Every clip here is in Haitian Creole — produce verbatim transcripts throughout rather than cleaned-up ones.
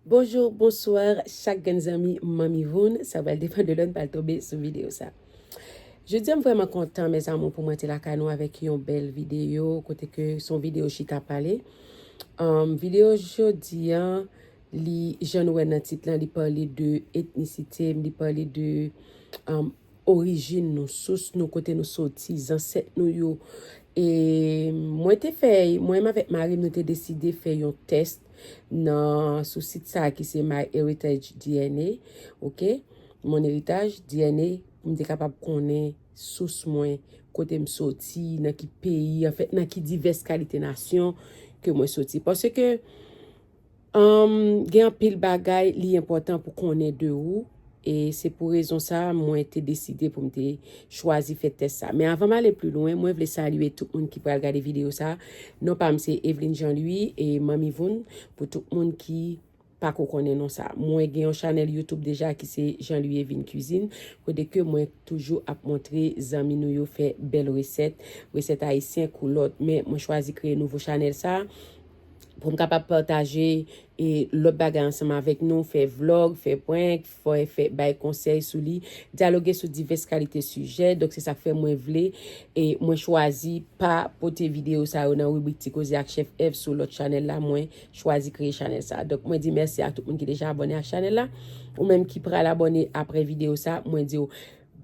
Bonjou, bonswa, chak grenn zanmi Manmi Voun, sa pral depann de lè n pral tonbe sou videyo sa. Jodi a m vrèman kontan, mes amours, pou mwen te lakay nou avèk yon bèl videyo, kote ke se yon videyo chita pale. Um, videyo jodi a, li, jan nou wè nan tit lan, li pale de etnisite m, li pale de um, orijin nou, sous nou, kote nou soti, zansèt nou yo. E mwen te fè, mwen menm avèk mari m, nou te deside fè yon tès nan, sou sit sa a ki se My Heritage D N A, ok? Mon Heritage D N A, pou m te kapab konnen sous mwen, kote m soti, nan ki peyi, anfèt, nan ki divès kalite nasyon ke mwen soti. Paske, um, gen anpil bagay li enpòtan pou konnen de ou, e se pou rezon sa a mwen te deside pou m te chwazi fè tès sa. Men avan m ale pli lwen, mwen vle salye tout moun ki pral gade videyo sa a. Non pa m se Eveline Jean Louis e Manmi Voun, pou tout moun ki pako konnen non sa. Mwen gen yon chanèl YouTube deja ki se Jean Louis Evine Cuisine, kote ke mwen toujou ap montre zanmi nou yo fè bèl resèt, resèt ayisyen, koulòt, men mwen chwazi kreye nouvo chanèl sa pou m kapab pataje e lòt bagay ansanm avèk nou, fè vlog, fè prank, fè, fè bay konsèy sou li, dyaloge sou divès kalite sijè. Donk, se sa k fè mwen vle e mwen chwazi pa pote videyo sa yo nan ribrik Ti Koze ak Chèf Èv sou lòt chanèl la. Mwen chwazi kreye chanèl sa. Donk, mwen di mèsi a tout moun ki deja abòne ak chanèl la. Ou menm ki pral abòne apre videyo sa, mwen di w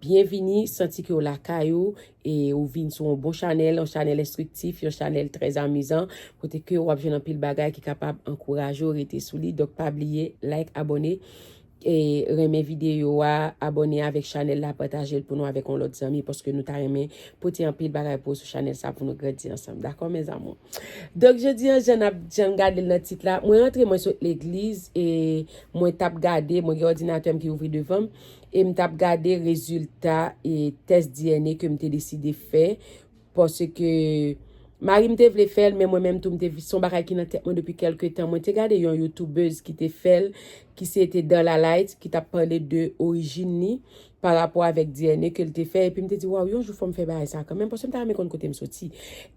byenvini, santi ke w lakay ou, e ou vin sou yon bon chanèl, yon chanèl enstriktif, yon chanèl trè amizan, kote ke w ap jwenn anpil bagay ki kapab ankouraje w rete sou li. Donk, pa bliye, like, abòne, e renmen videyo a, abòne avèk chanèl la, pataje l pou nou avèk yon lòt zanmi, paske nou ta renmen pote anpil bagay pou ou sou chanèl sa pou nou grandi ansanm. Dakò, mes amours? Donk, jodi a, jan n ap, jan n gade l nan tit la, mwen rantre, mwen sot legliz, e mwen t ap gade, mwen gen òdinatè m ki ouvri devan m, e m t ap gade rezilta e tès D N A ke m te deside fè, paske mari m te vle fè l, men mwen menm tou, m te, se yon bagay ki nan tèt mwen depi kèlke tan. Mwen te gade yon youtubèz ki te fè l, ki se te Darla Light, ki t ap pale de orijin li pa rapò avèk D N A ke l te fè, epi m te di, waw, yon jou fò m fè bagay sa kanmenm, paske m ta renmen konn kote m soti.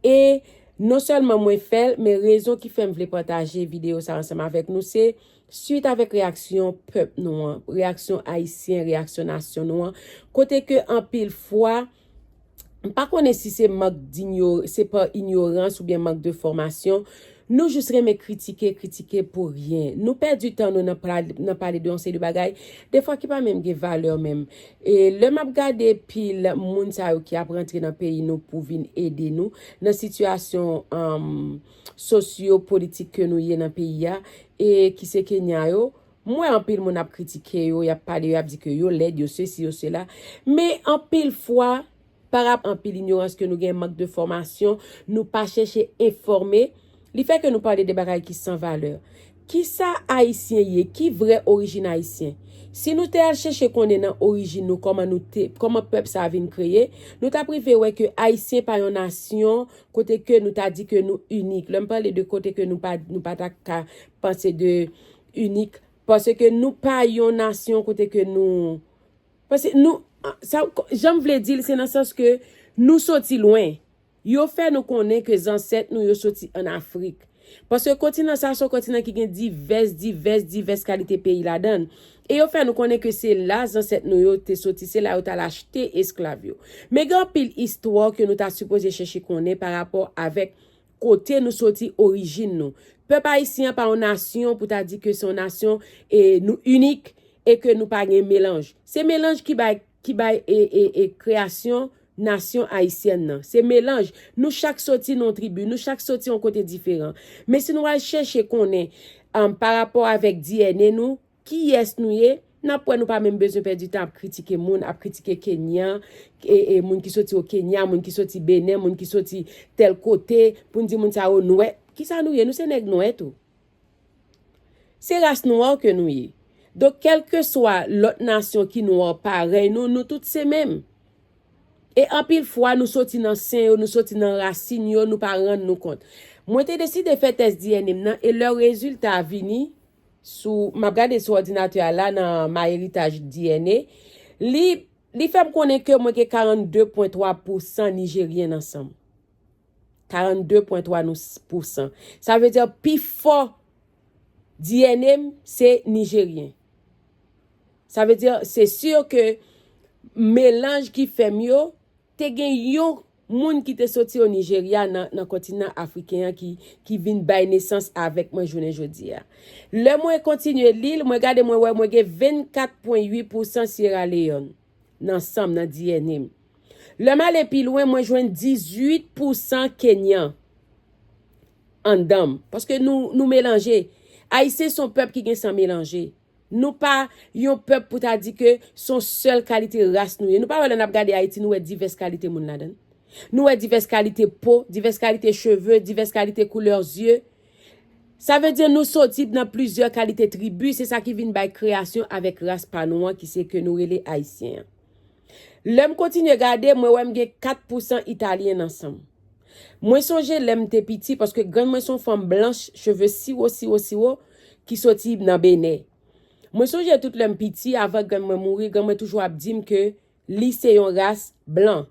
E non sèlman mwen fè l, men rezon ki fè m vle pataje videyo sa ansanm avèk nou, se swit avèk reyaksyon pèp nou an, reyaksyon ayisyen, reyaksyon nasyon nou an, kote ke anpil fwa, m pa konnen si se mank d'inyo-, se pa inyorans oubyen mank de fòmasyon, nou jis renmen kritike, kritike pou ryen. Nou pèdi tan nou nan pral-, nan pale de yon seri de bagay, defwa ki pa menm gen valè menm. E lè m ap gade pil moun sa yo ki ap rantre nan peyi nou pou vin ede nou nan sitiyasyon, um, sosyo-politik ke nou ye nan peyi a, e ki se Kenya yo, m wè anpil moun ap kritike yo, y ap pale, y ap di ke yo lèd, yo sesi, yo sela. Men anpil fwa, pa rap anpil inyorans ke nou gen, mank de fòmasyon, nou pa chèche enfòme, li fè ke nou pale de bagay ki san valè. Kisa Ayisyen ye? Ki vrè orijin Ayisyen? Si nou te al chèche konnen nan orijin nou, kòman nou te, kòman pèp sa a vin kreye, nou t ap rive wè ke Ayisyen pa yon nasyon kote ke nou ta di ke nou inik. Lè m pale de kote ke nou pa, nou pa ta ka panse de inik, paske nou pa yon nasyon kote ke nou, paske nou, sa, jan m vle di l, se nan sans ke nou soti lwen. Yo fè nou konnen ke zansèt nou yo soti ann Afrik. Paske kontinan sa a se yon kontinan ki gen divès, divès, divès kalite peyi ladan l. E yo fè nou konnen ke se la zansèt nou yo te soti, se la yo t al achte esklav yo. Men gen anpil istwa ke nou ta sipoze chèche konnen pa rapò avèk kote nou soti, orijin nou. Pèp ayisyen an pa yon nasyon pou ta di ke se yon nasyon, e, nou inik e ke nou pa gen melanj. Se melanj ki bay, ki bay, e, e, e, kreyasyon nasyon ayisyèn nan. Se melanj. Nou chak soti nan yon tribi, nou chak soti yon kote diferan. Men si nou al chèche konnen, um, pa rapò avèk D N A nou, kiyès nou ye, n ap wè nou pa menm bezwen pèdi tan ap kritike moun, ap kritike Kenyan, e, e, moun ki soti o Kenya, moun ki soti Benen, moun ki soti tèl kote, pou n di moun sa yo nwè. Kisa nou ye? Nou se nèg nwè tou. Se ras nwa ke nou ye. Donk, kèlkeswa lòt nasyon ki nwa parèy nou, nou tout se menm. E anpil fwa, nou soti nan sen yo, nou soti nan rasin yo, nou pa rann nou kont. Mwen te deside fè tès D N A m nan, e lè rezilta a vini, sou, m ap gade sou òdinatè a la nan MyHeritage D N A, li, li fè m konnen ke mwen gen karannde pwen twa pousan Nijeryen nan san m. Karannde pwen twa nou, pousan. Sa vle di pifò D N A m se nijeryen. Sa vle di, se si ke melanj ki fè m yo, te gen yon moun ki te soti o Nijerya nan, nan kontinan afriken an ki, ki vin bay nesans avèk mwen jounen jodi a. Lè mwen kontinye li, mwen gade, mwen wè mwen gen vennkat pwen uit pousan Sierra Leone nan san m, nan D N A m. Lè m ale pi lwen, mwen jwenn dizuit pousan Kenyan anndan m. Paske nou, nou melanje. Ayisyen se yon pèp ki gen san melanje. Nou pa yon pèp pou ta di ke se yon sèl kalite ras nou ye. Nou pa wè lè n ap gade Ayiti, nou wè divès kalite moun ladan l. Nou wè divès kalite po, divès kalite cheve, divès kalite koulè zye. Sa vle di nou soti nan plizyè kalite tribi, se sa ki vin bay kreyasyon avèk ras pa nou an, ki se ke nou rele Ayisyen an. Lè m kontinye gade, mwen wè m gen kat pousan Italyen nan san m. Mwen sonje lè m te piti, paske grann mwen se yon fanm blanch, cheve siwo, siwo, siwo, ki soti nan Benè. Mwen sonje tout lè m piti, avan grann mwen mouri, grann mwen toujou ap di m ke li se yon ras blan.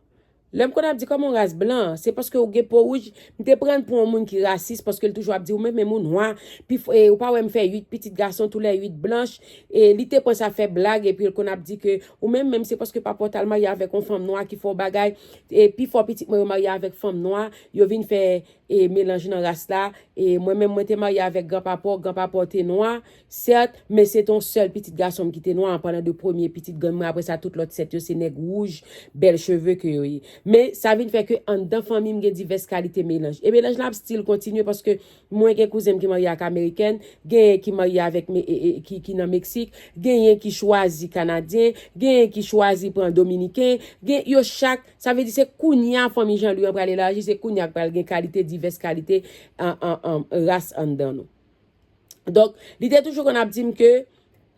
Lè m konn ap di kòman yon ras blan, se paske ou gen po wouj, m te pran l pou yon moun ki rasis, paske l toujou ap di ou menm, menm ou nwa, pi fò, e, ou pa wè m fè uit pitit gason, tou lè uit blanch, e li te pran sa fè blag, epi l konn ap di ke ou menm, menm se paske papa w t al marye avèk yon fanm nwa ki fè w bagay, e pi fò pitit mwen yo marye avèk fanm nwa, yo vin fè, e, melanj nan ras la, e mwen menm mwen te marye avèk granpapa w, granpapa w te nwa, sèt, men se te yon sèl pitit gason m ki te nwa, an palan de premye pitit grann mwen, apre sa tout lòt sèt yo se nèg wouj, bèl cheve ke yo ye. Men sa vin fè ke anndan fanmi m gen divès kalite melanj. E melanj la ap still kontinye paske mwen gen kouzen m ki marye ak amerikèn, genyen ki marye avèk me, e, e, ki, ki nan Meksik, genyen ki chwazi kanadyen, genyen ki chwazi pran dominiken, gen, yo chak, sa vle di se kounye a fanmi Jean Louis an pral elaji, se kounye a k pral gen kalite, divès kalite, an, an, an, ras anndan nou. Donk, li te toujou konn ap di m ke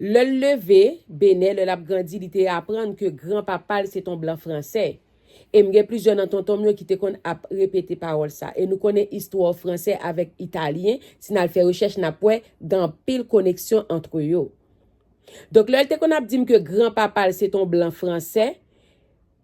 lè l leve, Benè, lè l ap grandi, li te aprann ke granpapa l se t on blan fransè. E m gen plizyè nan tonton m yo ki te konn ap repete pawòl sa. E nou konnen istwa fransè avèk italyen, si n al fè rechèch, n ap wè gen anpil koneksyon antre yo. Donk, lè l te konn ap di m ke granpapa l se t on blan fransè,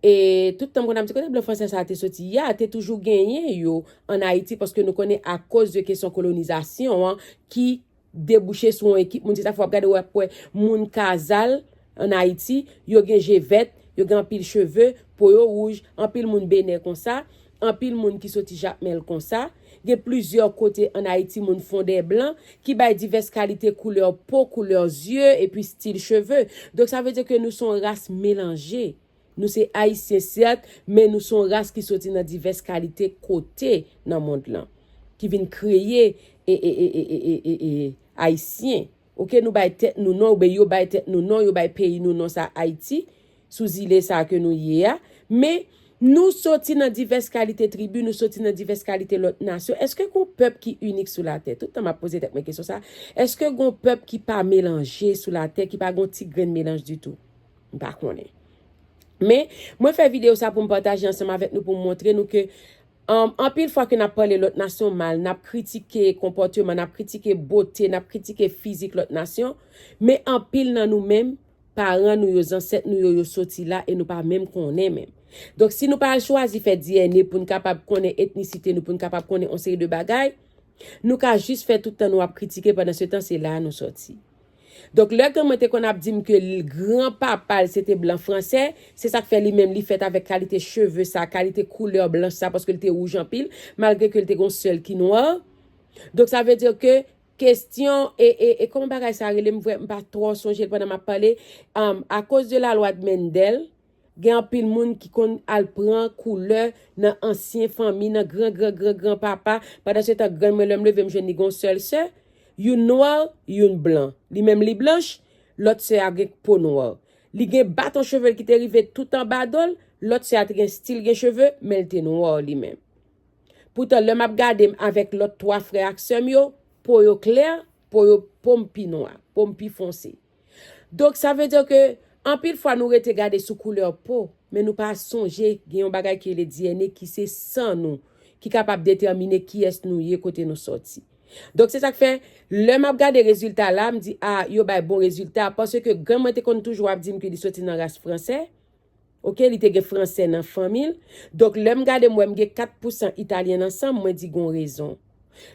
e tout tan m konn ap di kote blan fransè sa a te soti, ya, te toujou genyen yo ann Ayiti, paske nou konnen akoz de kesyon kolonizasyon an ki debouche sou yon ekip moun, se sa fè w ap gade, w ap wè moun Kazal ann Ayiti, yo gen je vèt, yo gen anpil cheve, po yo wouj, anpil moun Benè konsa, anpil moun ki soti Jakmèl konsa. Gen plizyè kote ann Ayiti moun Fondèblan ki bay divès kalite koulè po, koulè zye, epi stil cheve. Donk, sa vle di ke nou se yon ras melanje. Nou se Ayisyen, sèt, men nou se yon ras ki soti nan divès kalite kote nan mond lan, ki vin kreye, e, e, Ayisyen. Oke, nou bay tèt nou non, oubyen yo bay tèt nou non, yo bay peyi nou non, sa Ayiti, sou zile sa ke nou ye a. Men, nou soti nan divès kalite tribi, nou soti nan divès kalite lòt nasyon. Èske gon pèp ki inik sou latè? Tout tan m ap poze tèt mwen kesyon sa. Èske gon pèp ki pa melanje sou latè, ki pa gon ti grenn melanj ditou? M pa konnen. Men, mwen fè videyo sa pou m pataje ansanm avèk nou, pou m montre nou ke, um, anpil fwa ke n ap pale lòt nasyon mal, n ap kritike konpòteman, n ap kritike bote, n ap kritike fizik lòt nasyon, men anpil nan nou menm, paran nou yo, zansèt nou yo, yo soti la e nou pa menm konnen menm. Donk, si nou pa al chwazi fè D N A pou n kapab konnen etnisite nou, pou n kapab konnen yon seri de bagay, nou ka jis fè tout tan nou ap kritike, pandan se tan se la a nou soti. Donk, lè grann mwen te konn ap di m ke l, granpapa l se te blan fransè, se sa k fè li menm li fèt avèk kalite cheve sa, kalite koulè blanch sa, paske l te wouj anpil, malgre ke l te gen yon sèl ki nwa. Donk, sa vle di ke kesyon, e, e, e kòman bagay sa rele, m vrè, m pa twò sonje l pandan m ap pale, um, akoz de la loi de Mendel, gen anpil moun ki konn al pran koulè nan ansyen fanmi, nan gran, gran, gran, granpapa. Pandan se tan, grann mwen, lè m leve, m jwenn li gen yon sèl sè. Youn nwa, youn blan. Li menm, li blanch, lòt sè a gen po nwa. Li gen baton cheve l ki te rive tout anba do l, lòt sè a te gen stil gen cheve, men l te nwa li menm. Poutan, lè m ap gade m avèk lòt twa frè ak sè m yo, po yo klè, po yo, po m pi nwa, po m pi fonse. Donk, sa vle di ke anpil fwa nou rete gade sou koulè po, men nou pa sonje gen yon bagay ki rele D N A ki se san nou, ki kapab detèmine kiyès nou ye, kote nou sòti. Donk, se sa k fè, lè m ap gade rezilta la, m di, a, yo bay bon rezilta, paske grann mwen te konn toujou ap di m ke li soti nan ras fransè. Oke, li te gen fransè nan fanmi l. Donk, lè m gade, m wè m gen kat pousan italyen nan san m, mwen di gon rezon.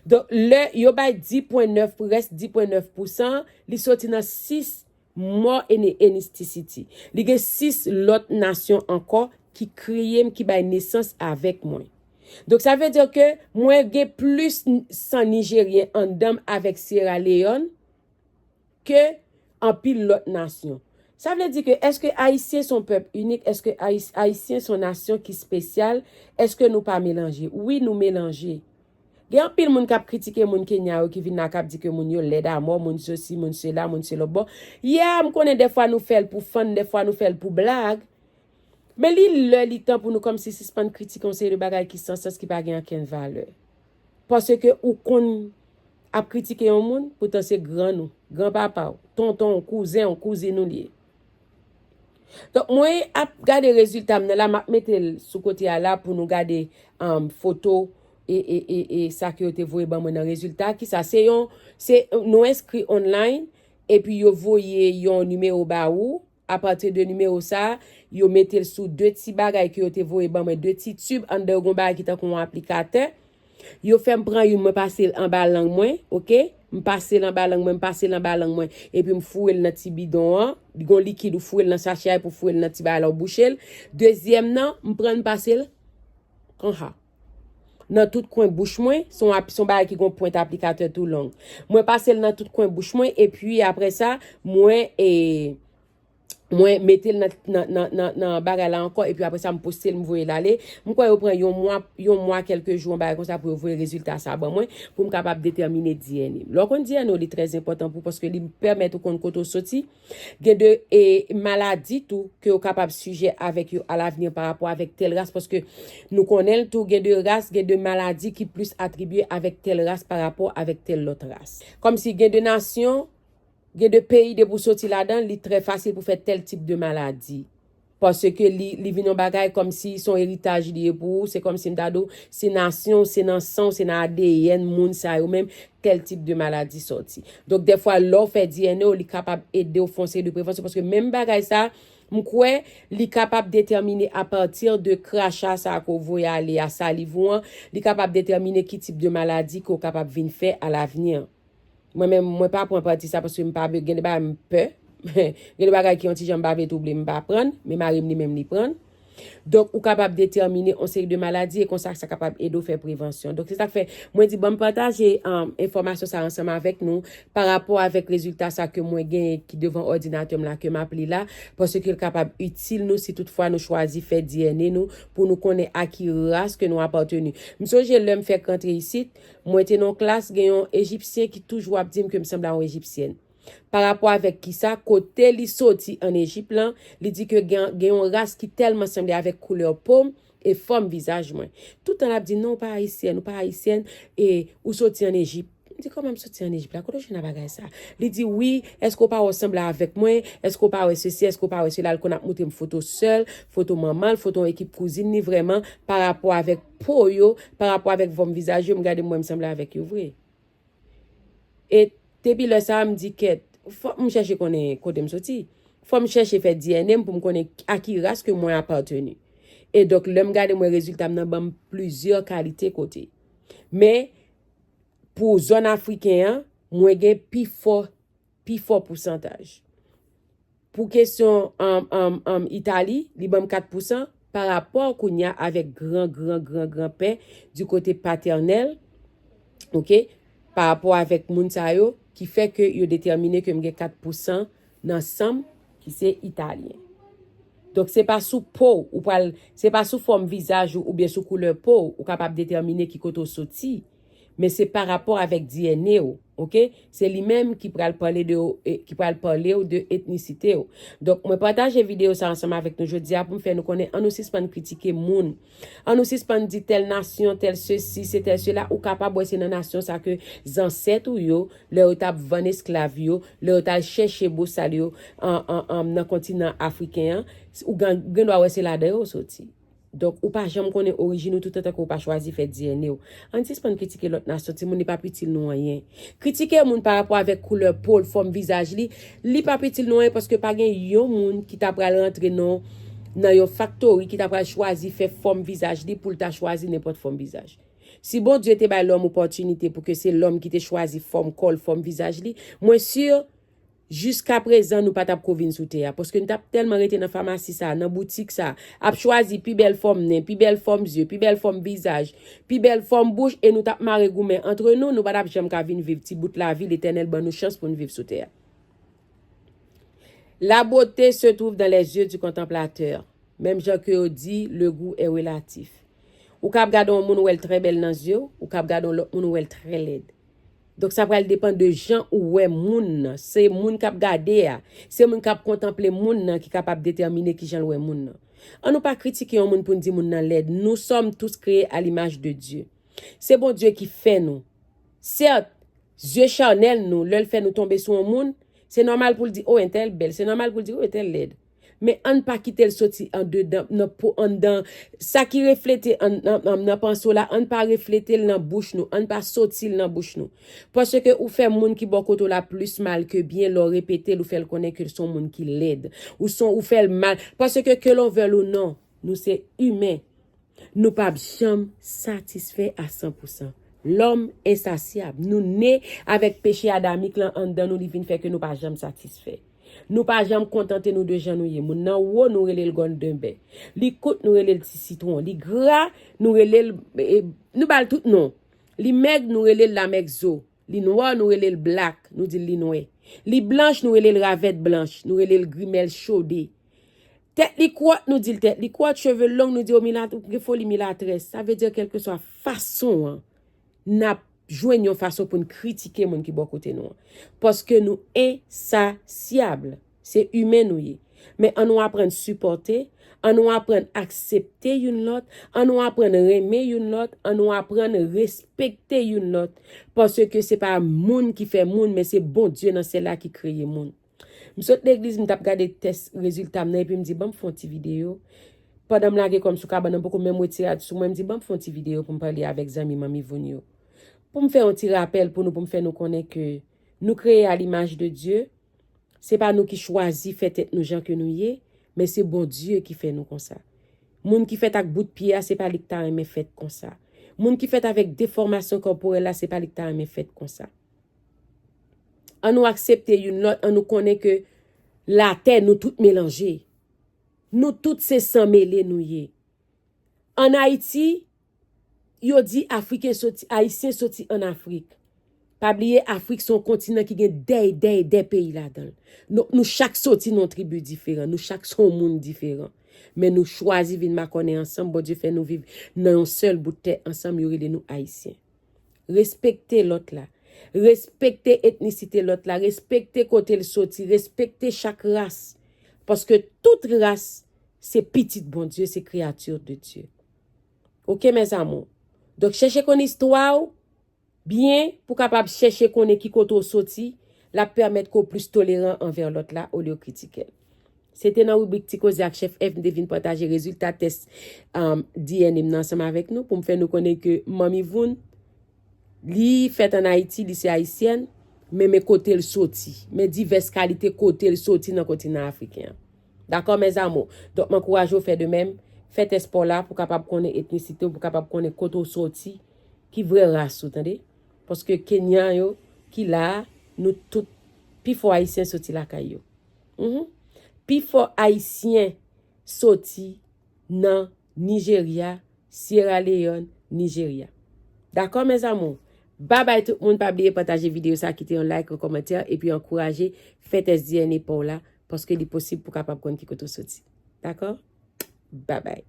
Donk, lè yo bay dis pwen nèf, rès dis pwen nèf pousan, li soti nan sis more ethnicity. Li gen sis lòt nasyon ankò ki kreye m, ki bay nesans avèk mwen. Donk, sa vle di ke mwen gen plis san Nijeryen anndan m avèk Sierra Leone ke anpil lòt nasyon. Sa vle di ke èske Ayisyen se yon pèp inik? Èske Ayis- Ayisyen se yon nasyon ki espesyal? Èske nou pa melanje? Wi, nou melanje. Gen anpil moun k ap kritike moun Kenya yo ki vin la k ap di ke moun yo lèd amò, moun sesi, moun sela, moun se lòt bò. Yeah, m konnen dèfwa nou fè l pou fun, dèfwa nou fè l pou blag. Men li lè li tan pou nou kòmsi sispann kritike yon seri de bagay ki san sans, ki pa gen ankenn valè. Paske ou konn ap kritike yon moun, poutan se grann ou, granpapa w, tonton w, kouzen w, kouzin ou li ye. Donk, mwen ap gade rezilta m nan la, m ap mete l sou kote a la pou nou gade um, foto e, e, e, e sa ke yo te voye ban mwen nan rezilta. Kisa? Se yon, se nou enskri online, epi yo voye yon nimewo ba ou. Apati de nimewo sa, yo mete l sou de ti bagay ke yo te voye ban mwen, de ti tib anndan yo, gon bagay ki tankou yon aplikatè. Yo fè m pran youn, mwen pase l anba lang mwen, oke? M pase l anba lang mwen, m pase l anba lang mwen, epi m foure l nan ti bidon an. Gon likid ou foure l nan sachè a, epi ou foure l nan ti bagay la, ou bouche l. Dezyèm nan, m pran l, m pase l konsa. Nan tout kwen bouch mwen, se yon ap- se yon bagay ki gon pwent aplikatè tou long. Mwen pase l nan tout kwen bouch mwen, epi apre sa, mwen, e, mwen mete l nan, nan, nan, nan, nan bagay la ankò, epi apre sa, m poste l, m voye l ale. M kwè yo pran yon mwa, yon mwa, kèlke jou, yon bagay konsa pou yo voye rezilta sa ban mwen, pou m kapab detèmine D N A. Lè w konn D N A w, li trè enpòtan pou, paske li pèmèt ou konn kote w soti. Gen de e, maladi tou ke w kapab sijè avèk yo alavni pa rapò avèk tèl ras, paske nou konnen l tou, gen de ras, gen de maladi ki plis atribye avèk tèl ras pa rapò avèk tèl lòt ras. Kòmsi gen de nasyon, gen de peyi, depi w soti ladan, li trè fasil pou fè tèl tip de maladi. Paske li, li vin yon bagay kòmsi se yon eritaj li ye pou ou, se kòmsi m ta di w, se nasyon, se nan san w, se nan A D N moun sa yo menm, tèl tip de maladi sòti. Donk, dèfwa, lè w fè D N A w, li kapab ede w fè yon seri de prevansyon, paske menm bagay sa, m kwè, li kapab detèmine apati de kracha sa ke w voye ale a, saliv ou an, li kapab detèmine ki tip de maladi ke w kapab vin fè alavni. Mwen menm, mwen pa pran pati sa paske m pa vle, gen de bagay m pè. Gen de bagay ki yon ti jan m pa vle twouble, m pa pran, men mari m li menm li pran. Donk, ou kapab detèmine yon seri de maladi e konsa sa kapab ede w fè prevansyon. Donk, se sa k fè, mwen di, ban m pataje um, enfòmasyon sa ansanm avèk nou pa rapò avèk rezilta sa ke mwen genyen ki devan òdinatè m la, ke m ap li la, paske l kapab itil nou si toutfwa nou chwazi fè D N A nou pou nou konnen a ki ras ke nou apateni. M sonje lè m fèk rantre isit, mwen te nan yon klas, gen yon Ejipsyen ki toujou ap di m ke m sanble a yon Ejipsyèn. Pa rapò avèk kisa, kote li soti ann Ejip lan, li di ke gen, gen yon ras ki tèlman sanble avèk koulè po m e fòm vizaj mwen. Tout tan l ap di, "Non, ou pa ayisyèn, ou pa ayisyèn, e ou soti ann Ejip." M di, "Kòman m soti ann Ejip la? Kote w jwenn a bagay sa?" Li di, "Wi, èske w pa wè w sanble avèk mwen? Èske w pa wè sesi? Èske w pa wè sela?" L konn ap montre m foto sè l, foto manman l, foto yon ekip kouzin li vrèman, pa rapò avèk po yo, pa rapò avèk fòm vizaj yo, m gade m wè m sanble avèk yo vre. E depi lè sa a, m di, "Kèt, fòk m chèche konnen kote m soti. Fòk m chèche fè D N A m pou m konnen a ki ras ke mwen apateni." E donk, lè m gade, mwen, rezilta m nan ban m plizyè kalite kote. Men, pou zòn afriken an, mwen gen pi fò, pi fò pousantaj. Pou kesyon um, um, um, Itali, li ban m kat pousan pa rapò kounye a avèk gran, gran, gran, gran pè di kote patènèl, oke, pa rapò avèk moun sa yo, ki fè ke yo detèmine ke m gen kat pousan nan san m ki se italyen. Donk, se pa sou po w, ou pral, se pa sou fòm vizaj ou oubyen sou koulè po w, ou kapab detèmine ki kote w soti. Men se pa rapò avèk D N A w, oke? Se li menm ki pral pale de, eh, ki pral pale w de etnisite w. Donk, mwen pataje videyo sa ansanm avèk nou jodi a pou m fè nou konnen, ann nou sispann kritike moun. Ann nou sispann di tèl nasyon, tèl sesi, se tèl sela. Ou kapab wè se nan nasyon sa ke zansèt ou yo, lè yo t ap vann esklav yo, lè yo t al chèche bosal yo an, an, an, nan kontinan afriken an, ou gen, gen dwa wè se ladan yo soti. Donk, ou pa janm konnen orijin ou toutotan ke ou pa chwazi fè D N A w. Ann sispann kritike lòt nasyon, timoun, li p ap itil nou anyen. Kritike moun pa rapò avèk koulè po l, fòm vizaj li, li p ap itil nou anyen paske pa gen yon moun ki ta pral rantre nan, nan yon faktori ki ta pral chwazi fè fòm vizaj li pou l ta chwazi nenpòt fòm vizaj. Si Bondye te bay lòm opòtinite pou ke se lòm ki te chwazi fòm kò l, fòm vizaj li, mwen si, jiska prezan, nou pa t ap ko vin sou tè a. Paske nou t ap tèlman rete nan famasi sa, nan boutik sa, ap chwazi pi bèl fòm nen, pi bèl fòm zye, pi bèl fòm vizaj, pi bèl fòm bouch, e nou t ap mare goumen antre nou, nou pa t ap janm ka vin viv ti bout lavi Letènèl ban nou chans pou n viv sou tè a. La beauté se trouve dans les yeux du contemplateur. Menm jan ke yo di, le goût est relatif. Ou kab gade yon moun, ou wè l trè bèl nan zye w, ou kab gade yon lòt moun, ou wè l trè lèd. Donk, sa pral depann de jan ou wè moun nan. Se moun k ap gade a, se moun k ap kontanple moun nan ki kapab detèmine ki jan l wè moun nan. An nou pa kritike yon moun pou n di moun nan lèd. Nous sommes tous créés à l'image de Dieu. Se Bondye ki fè nou. Sèt, zye chanèl nou, lè l fè nou tonbe sou yon moun, se nòmal pou l di, "O, entèl bèl." Se nòmal pou l di, "O, entèl lèd." Men ann pa kite l soti andedan, nan po, anndan, sa ki reflete an, nan, nan, nan panse w la, ann pa reflete l nan bouch nou, ann pa soti l nan bouch nou. Paske ou fè moun ki bò kote w la plis mal ke byen lè w repete l, ou fè l konnen ke l se yon moun ki lèd. Ou se yon, ou fè l mal. Paske ke l on vèl ou non, nou se imen. Nou p ap janm satisfè a san pou san. Lòm ensasyab. Nou ne avèk peche adamik lan anndan nou, li vin fè ke nou pa janm satisfè. Nou pa janm kontante nou de jan nou ye. Moun nan wo, nou rele l golden bear. Li kout, nou rele l ti sitwon. Li gra, nou rele l, e, nou ba l tout non. Li mèg, nou rele l lamèg zo. Li nwa, nou rele l black, nou di l li nwè. Li blanch, nou rele l ravèt blanch, nou rele l grimèl chode. Tèt li kwòt, nou di l tèt li kwòt, cheve long, nou di, "O, milat-, ou gen foli milatrès." Sa vle di, kèlkeswa fason an, n ap jwenn yon fason pou n kritike moun ki bò kote nou an. Paske nou ensasyab. Se imen nou ye. Men ann nou aprann sipòte, ann nou aprann aksepte youn lòt, ann nou aprann renmen youn lòt, ann nou aprann respekte youn lòt. Paske se pa moun ki fè moun, men se Bondye nan syèl la ki kreye moun. M sot legliz, m t ap gade tès rezilta m nan, epi m di, "Ban m fè yon ti videyo." Pandan m lage kò m sou kabann nan, m poko menm wè ti rad sou mwen, m di, "Ban m fè yon ti videyo pou m pale avèk zanmi Manmi Voun yo." Pou m fè yon ti rapèl pou nou, pou m fè nou konnen ke nou kreye a limaj de Dye. Se pa nou ki chwazi fè tèt nou jan ke nou ye, men se Bondye ki fè nou konsa. Moun ki fèt ak bout pye a, se pa li ki ta renmen fèt konsa. Moun ki fèt avèk defòmasyon kòporèl la, se pa li ki ta renmen fèt konsa. Ann nou aksepte youn lòt, ann nou konnen ke latè, nou tout melanje. Nou tout se san mele nou ye. Ann Ayiti, yo di Afriken soti, Ayisyen soti ann Afrik. Pa bliye, Afrik se yon kontinan ki gen dèy, dèy, dèy peyi ladan l. Nou, nou chak soti nan yon tribi diferan, nou chak se yon moun diferan. Men nou chwazi vin makònen ansanm, Bondye fè nou viv nan yon sèl bout tè ansanm, yo rele nou Ayisyen. Respekte lòt la. Respekte etnisite lòt la. Respekte kote l soti. Respekte chak ras. Paske tout ras se pitit Bondye, se kreyati de Dye. Oke, mes amours? Donk, chèche konn istwa w byen pou kapab chèche konnen ki kote w soti. L ap pèmèt ke w plis toleran anvè lòt la olye w kritike l. Se te nan ribrik Ti Koze ak Chèf F, m te vin pataje rezilta tès, um, D N A m nan ansanm avèk nou pou m fè nou konnen ke Manmi Voun, li fèt ann Ayiti, li se ayisyèn, men, men kote l soti, men divès kalite kote l soti nan kontinan afriken an. Dakò, mes amours? Donk, m ankouraje w fè de menm, fè tès pa w la pou kapab konnen etnisite w, pou kapab konnen kote w soti, ki vrè ras ou, tande? Paske Kenyan yo ki la a, nou tout, pifò Ayisyen soti lakay yo. Mhm. Pifò Ayisyen soti nan Nijerya, Sierra Leone, Nijerya. Dakò, mes amours? Babay tout moun, pa bliye pataje videyo sa, kite yon like, yon kòmantè, epi ankouraje fè tès D N A pa w la, paske li posib pou kapab konn ki kote w soti. Dakò? Babay.